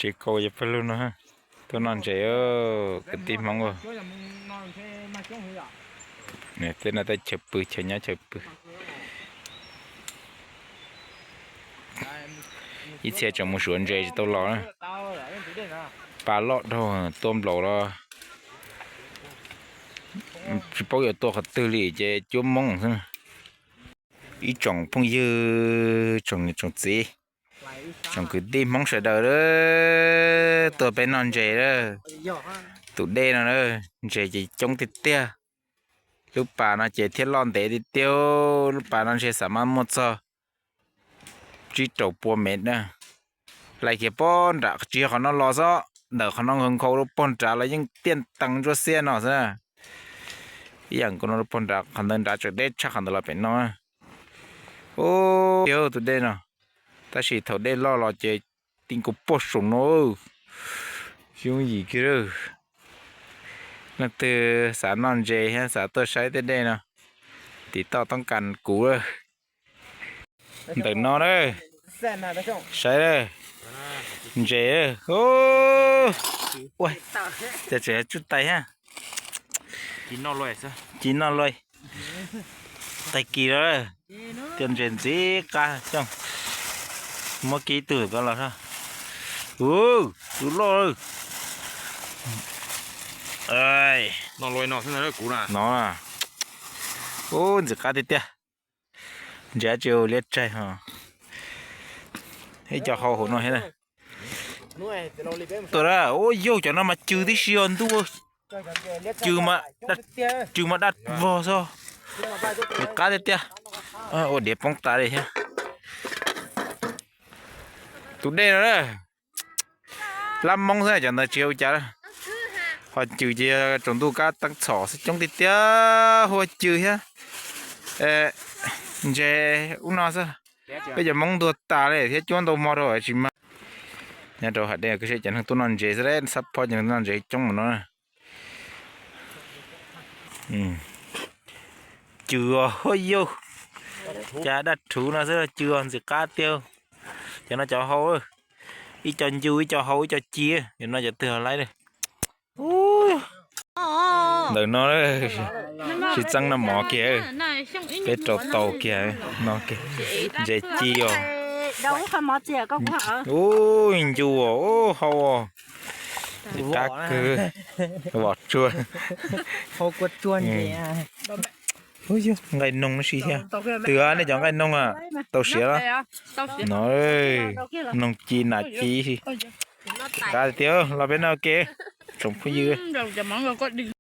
Tsev kaus yog pawg lug no, tuaj noj ntses kwv tij Hmoob. Tej no tej chaw pw, chaw nyob chaw pw. Ib txhia tseem mus suav ntses tsis tau los na. Pas loj dhau tuaj nplaum los tsis paub yuav tua qhov twg li ces cuab moob xwb. Ib tsoom phooj ywg, tsoom niam tsoom txiv, tsoom kwv tij Hmoob sawv daws, tuaj peb noj ntses. Tus dej no ntses ces coob tiag tiag. Lub pas no ces thiaj loj ntev tiag tiag. Lub pas no ntshe xav mas muaj txog tsib rau pua mev na. Laim kiag pog nram tsis yog qhov no los xwb, ntawm qhov no nkhaus nkhaus rau pog nrad los yeej tiaj tees ntsuab xiab no xwb na. Ib yam nkaus no rau pog nrad, qhov ntawd nrad tseem deb tshaj qhov ntawd los pem no. Ub, tus dej no, tab sis thaum dej loj los ces ti nkaus pog saum no. Yooj yim kiag lawm. Leej twg xav noj ntses thiab xav tuaj saib tej dej no, tiv toj toob kas kuv lawm. Ntawm no na, saib ntses, ua cas tseem tsuj tais thiab. Ci noj luaj, tais kis lawm. Cov ntses ntxim qab xyoo. Muab kiag ib tug ko los. Ub, tus loj lawm. No, ub, ntxim qab tiag tiag. Ntses tsis ua liab tsaig ho. Ib co hau hauv no thiab. Tuaj, ua yog cov no mas cw tib si os ntuj. Cw, cw mas daj vog xwb. Ntxim qab tiag tiag. Ua diav poob tas li thiab. Tus dej no na, lab moob xwb cov ntawd tsis ua cas. Ho cw ces tsaus ntuj kab teeb txhom xwb coob tiag tiag, hu ua cw thiab. Ntses ub no xwb, peb cov moob ntuag tas li thiab cuab ntau hmo rau tsis mag. Nyob rau hais dej kuj seb cov neeg tuaj noj ntses xwb, xab phob cov neeg tuaj noj ntses coob mus no. Cw os, hu yog cas daj rhuv no xwb cw os, ntxim qab tiag. Cov no cov hau, ib co ncu ib co hau ib co ci, cov no cov twg laib li. Ntawm no sib txeeb noj mov kiag, peb rau tau kiag no kiag. Ntses ci os. Ub, ncu os, ub, hau os. Qab kawg. Vom tsuag. Nqaij noog no si thiab. Twg nej cov nqaij noog a, tau siav los? No, noog ci nas ci. Qab tiag, los peb noj ke, tsoom phooj ywg.